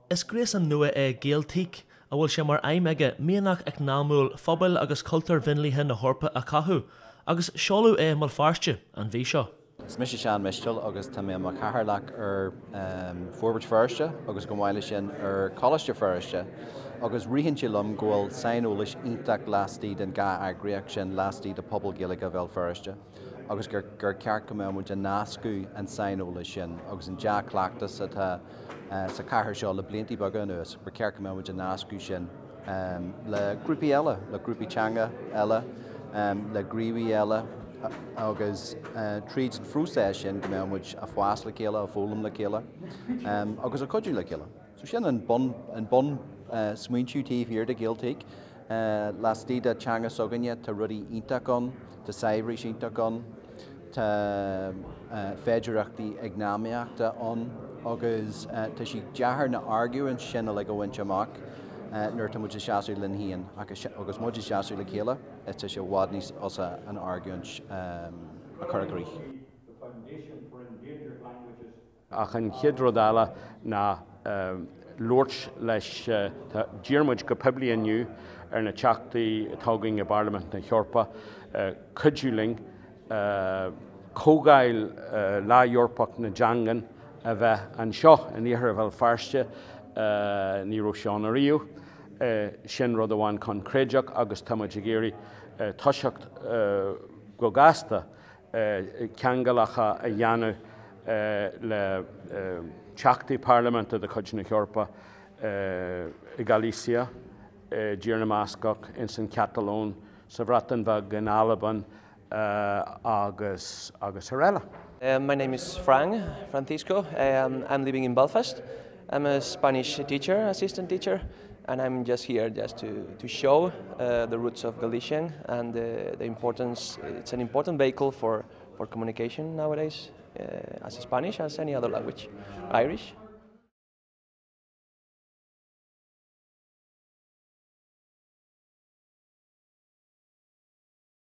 Is gréasán nua é Gaeltique a bhfuil sé mar aidhm aige mianach eacnamúil phobail agus cultúir mhionlaithe na hEorpa a chothú, agus seoladh é i mBéal Feirste an mhí seo. Is mise Seán Mistéil agus tá mé i mo chathaoirleach ar Forbairt Feirste agus chomh maith leis sin ar Choláiste Feirste agus ritheann sé liom go bhfuil saineolais iontach laistigh den dhá eagraíocht sin laistigh de phobal Gaeilge Bhéal Feirste. agus gur gur ceart go mbeadh muid ag nascadh an saineolais sin agus an dea-chleachtas atá sa chathair seo le blianta beaga anuas, gur ceart go mbeadh muid ag nascadh sin le grúpaí eile, le grúpaí teanga eile, le gníomhaithe eile agus tríd an phróiseas sin go mbeadh muid ag fás le chéile, ag foghlaim le chéile agus ag cuidiú le chéile. So sin an bun, an bun smaointiú taobh thiar de Gaeltique. Laistigh de teanga s'againne tá rudaí iontach ann, tá saibhreas iontach ann, tá féidearthachtaí eacnamaíochta ann agus tá sé deacair na argúint sin uilig a bhaint amach nuair atá muid ag seasamh linn féin ach agus muid ag seasamh le chéile tá sé i bhfad níos fusa an argúint a chur i gcrích. Ach an chéad rud eile ná labhairt leis, d'iarr muid go poiblí inniu ar na Teachtaí atá againn i bParlaimint na hEorpa cuidiú linn comhdháil Lá Eorpach na dTeangan a bheith anseo in iarthar Bhéal Feirste. Ní raibh sé ann ariamh. Sin rud amháin coincréideach agus tá muid ag iarraidh toiseacht go gasta ceangalacha a dhéanamh le Teachtaí Parlaiminte de chuid na hEorpa i Galicia, i dTír na mBascach, ins an Chatalóin, sa Bhreatain Bheag, in Albain agus agus araile. My name is Fran, Francisco. I'm living in Belfast. I'm a Spanish teacher, assistant teacher, and I'm just here just to, to show uh, the roots of Galician and the, the importance. It's an important vehicle for, for communication nowadays, uh, as Spanish as any other language, Irish.